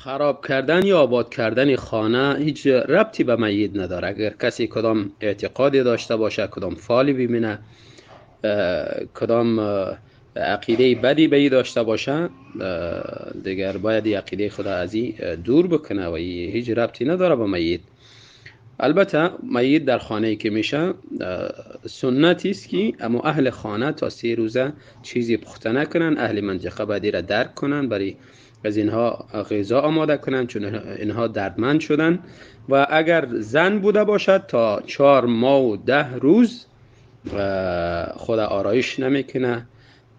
خراب کردن یا آباد کردن خانه هیچ ربطی به میت نداره. اگر کسی کدام اعتقادی داشته باشه، کدام فالی ببینه، کدام عقیده بدی به داشته باشه، دیگر باید عقیده خود از این دور بکنه و هیچ ربطی نداره به میت. البته میت در خانه که میشه سنتی است که اما اهل خانه تا 3 روزه چیزی پخته نکنن، اهل منطقه باید را درک کنن، برای از اینها غذا آماده کنن چون اینها دردمند شدن. و اگر زن بوده باشد تا 4 ماه و 10 روز خود آرایش نمیکنه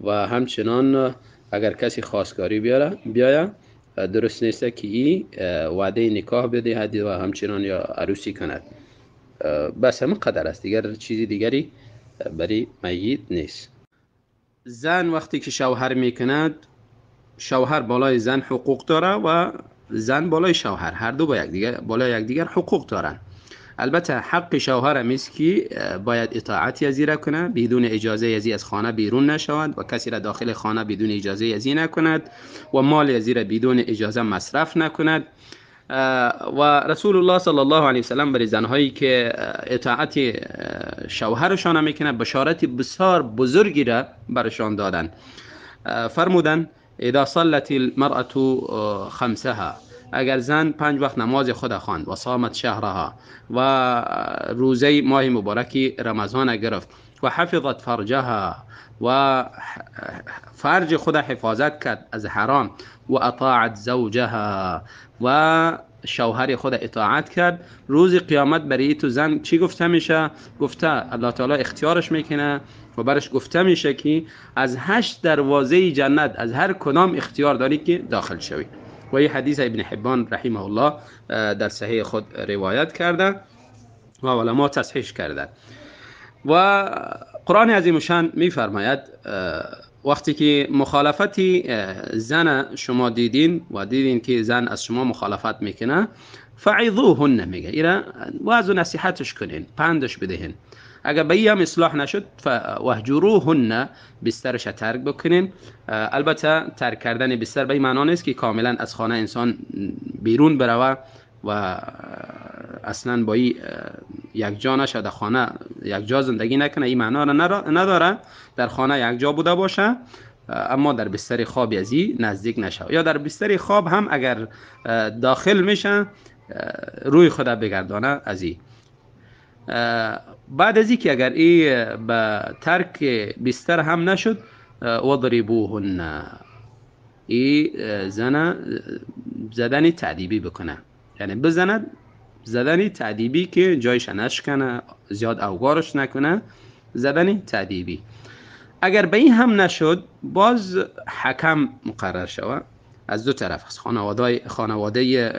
و همچنان اگر کسی خواستگاری بیایه درست نیست که ای وعده نکاح بدهد و همچنان یا عروسی کند. بس همین قدر است، دیگر چیزی دیگری برای میت نیست. زن وقتی که شوهر میکند، شوهر بالای زن حقوق داره و زن بالای شوهر، هر دو با یکدیگر بالای یکدیگر حقوق دارن. البته حق شوهر هم است که باید اطاعت ازی را کنه، بدون اجازه ازی از خانه بیرون نشود و کسی را داخل خانه بدون اجازه ازی نکند و مال ازی را بدون اجازه مصرف نکند. و رسول الله صلی الله علیه وسلم برای زنهایی که اطاعت شوهرشان میکنه بشارت بسیار بزرگی را برشان دادن. فرمودن اذا صلت المرأة خمسها، اگر زن 5 وقت نماز خود خواند و صامت شهرها و روزه ماه مبارک رمضان گرفت و حفظت فرجها و فرج خود حفاظت کرد از حرام و اطاعت زوجها و شوهر خود اطاعت کرد، روز قیامت برای تو زن چی گفته میشه؟ گفته الله تعالی اختیارش میکنه و برش گفته میشه که از 8 دروازه جنت از هر کدام اختیار داری که داخل شوی. و این حدیث ابن حبان رحمه الله در صحیح خود روایت کرده و علما تصحیح کرده. و قرآن عظیم شان میفرماید وقتی که مخالفت زن شما دیدین و دیدین که زن از شما مخالفت میکنه، فعظوهن، میگه اینا وعظ و نصیحتش کنین، پندش بدهین. اگر به این هم اصلاح نشد فوهجروهن، بسترش ترک بکنین. البته ترک کردن بستر به این معنا نیست که کاملا از خانه انسان بیرون بروه و اصلا با این یک جا نشه، در خانه یک جا زندگی نکنه، این معنا را نداره. در خانه یک جا بوده باشه اما در بستر خواب ازی نزدیک نشه، یا در بستر خواب هم اگر داخل میشه روی خود بگردانه ازی. بعد از اینکه اگر ای به ترک بستر هم نشد، وضربوهن، ای زن زدن تعدیبی بکنه، یعنی بزند زدن تعدیبی که جایش نشکنه، زیاد اوگارش نکنه، زدن تعدیبی. اگر به این هم نشد باز حکم مقرر شوه از دو طرف، از خانواده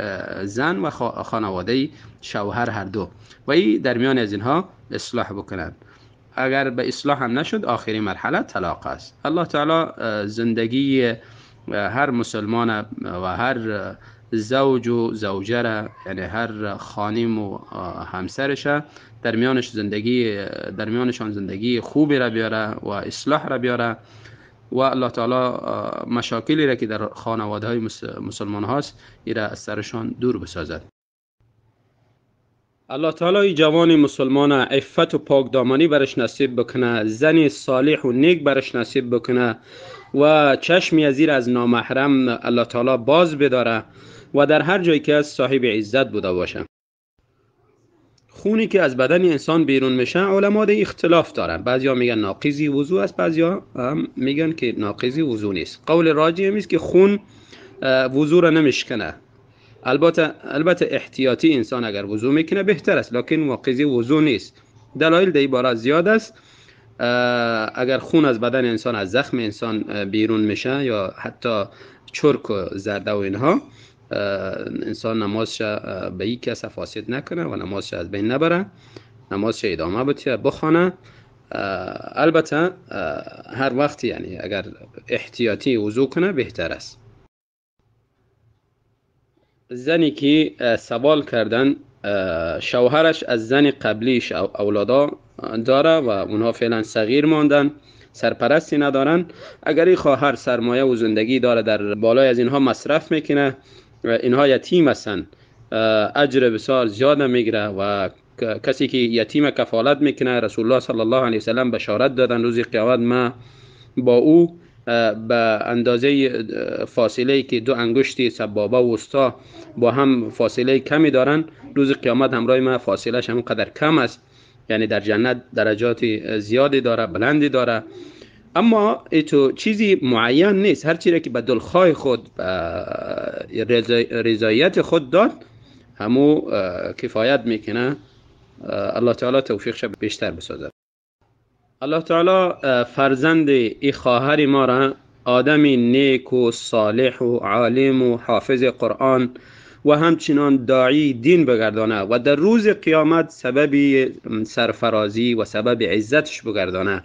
زن و خانواده شوهر، هر دو، و این در میان از اینها اصلاح بکنند. اگر به اصلاح هم نشد آخرین مرحله طلاق است. الله تعالی زندگی هر مسلمان و هر زوج و زوجه را، یعنی هر خانم و همسرش، در میانش زندگی، در میانشان زندگی خوبی را بیاره و اصلاح را بیاره. و الله تعالی مشاکلی را که در خانواده های مسلمان هاست ایرا از سرشان دور بسازد. الله تعالی جوان مسلمان عفت و پاک دامانی برش نصیب بکنه، زن صالح و نیک برش نصیب بکنه و چشمی از زیر از نامحرم الله تعالی باز بداره و در هر جایی که از صاحب عزت بوده باشه. خونی که از بدن انسان بیرون میشه علما در اختلاف دارن، بعضیا میگن ناقضی وضو است، بعضیا هم میگن که ناقضی وضو نیست. قول راجح است که خون وضو را نمیشکنه. البته احتیاطی انسان اگر وضو میکنه بهتر است، لکن ناقضی وضو نیست. دلایل در این باره زیاد است. اگر خون از بدن انسان، از زخم انسان بیرون میشه یا حتی چرک و زرده و اینها، انسان نمازش به یک کس فاسد نکنه و نمازش از بین نبره، نمازش ادامه بده بخونه. البته هر وقت یعنی اگر احتیاطی وضو کنه بهتر است. زنی که سوال کردن شوهرش از زن قبلیش اولادا داره و اونها فعلا صغیر ماندن، سرپرستی ندارن، اگر این خواهر سرمایه و زندگی داره در بالای از اینها مصرف میکنه، اینها یتیم هستند، اجر بسیار زیاد میگیره. و کسی که یتیم کفالت میکنه، رسول الله صلی الله علیه وسلم بشارت دادن روز قیامت ما با او به اندازه فاصله که دو انگشت سبابه و وسطا با هم فاصله کمی دارن، روز قیامت همراه ما فاصله هم قدر کم است. یعنی در جنت درجات زیادی داره، بلندی داره. اما ایتو چیزی معین نیست، هر چیزی که به دلخواه خود رضایت خود داد همو کفایت میکنه. الله تعالی توفیقش بیشتر بسازد. الله تعالی فرزند ای خواهر ما را آدم نیک و صالح و عالم و حافظ قرآن و همچنان داعی دین بگردانه و در روز قیامت سبب سرفرازی و سبب عزتش بگردانه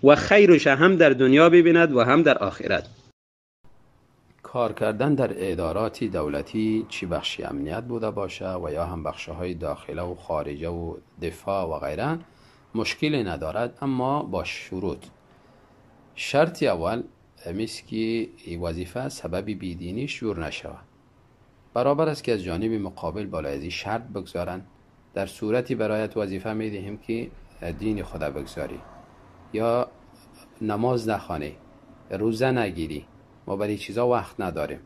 و خیرش هم در دنیا ببیند و هم در آخرت. کار کردن در ادارات دولتی، چی بخشی امنیت بوده باشه و یا هم بخش‌های داخله و خارجه و دفاع و غیره، مشکلی ندارد، اما با شروط. شرط اول همیست که این وظیفه سبب بیدینی جور نشود. برابر است که از جانب مقابل بالای از این شرط بگذارند، در صورتی برایت وظیفه میدهیم که دین خدا بگذاری یا نماز نخوانی، روزه نگیری، ما برای چیزا وقت نداریم.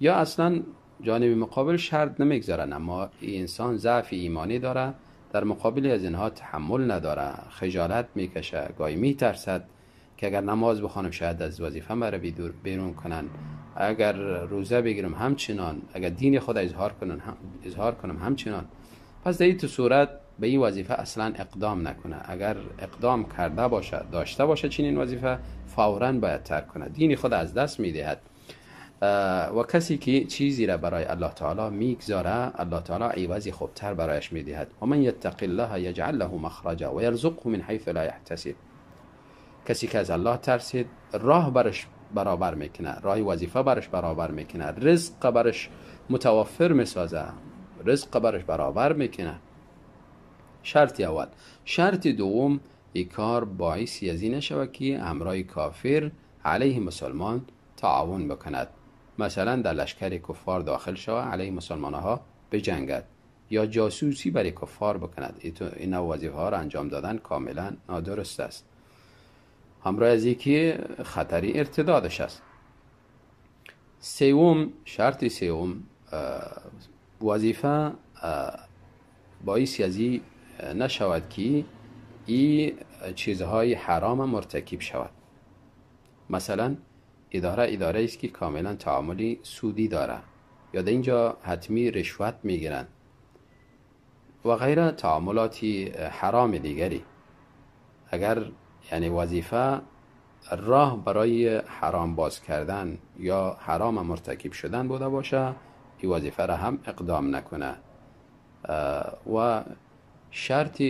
یا اصلا جانب مقابل شرط نمیگذارن، اما انسان ضعف ایمانی داره، در مقابل از اینها تحمل نداره، خجالت میکشه، گاهی میترسد که اگر نماز بخوانم شاید از وظیفه مرا بیرون کنن، اگر روزه بگیرم همچنان، اگر دین خود اظهار کنم همچنان. پس در این صورت به این وظیفه اصلا اقدام نکنه. اگر اقدام کرده باشه، داشته باشه چنین وظیفه، فوراً باید ترک کنه، دین خود از دست میدهد. و کسی که چیزی را برای الله تعالی میگذاره، الله تعالی عوضی خوبتر برایش میدهد. و من یتق الله یجعل له مخرجا و یرزقه من حیث لا یحتسب. کسی که از الله ترسید، راه برش برابر میکنه، راه وظیفه برش برابر میکنه، رزق برش متوفر میسازه، رزق برش برابر میکنه. شرط اول. شرط دوم، این کار باعث از این نشود که همراه کافر علیه مسلمان تعاون بکند. مثلا در لشکر کفار داخل شود، علیه مسلمان ها بجنگد یا جاسوسی برای کفار بکند. این وظیفه ها را انجام دادن کاملا نادرست است. همراه از یکی خطری ارتدادش است. سوم، شرط سوم، وظیفه باعث از این نشود که این چیزهای حرام مرتکب شود. مثلا اداره است که کاملا تعاملی سودی داره یا در اینجا حتمی رشوت میگیرن و غیره، تعاملات حرام دیگری. اگر یعنی وظیفه راه برای حرام باز کردن یا حرام مرتکب شدن بوده باشه، این وظیفه را هم اقدام نکنه. و شرط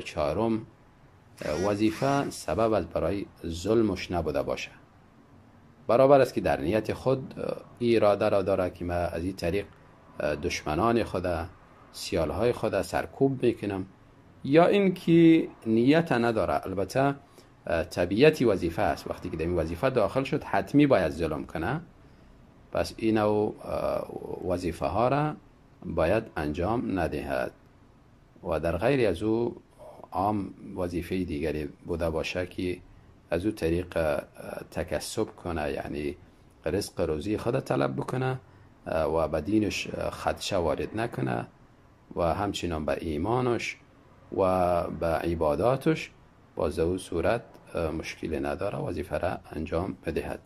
چهارم، وظیفه سبب از برای ظلمش نبوده باشه. برابر است که در نیت خود اراده را داره که من از این طریق دشمنان خود، سیالهای خود سرکوب میکنم، یا اینکه نیت نداره. البته طبیعتی وظیفه است، وقتی که در این وظیفه داخل شد حتمی باید ظلم کنه. پس اینو وظیفه ها را باید انجام ندهد و در غیر از او عام وظیفه دیگری بوده باشه که از او طریق تکسب کنه، یعنی رزق روزی خود طلب بکنه و به دینش خدشه وارد نکنه و همچنان به ایمانش و به عباداتش، باز او صورت مشکل نداره وظیفه را انجام بدهد.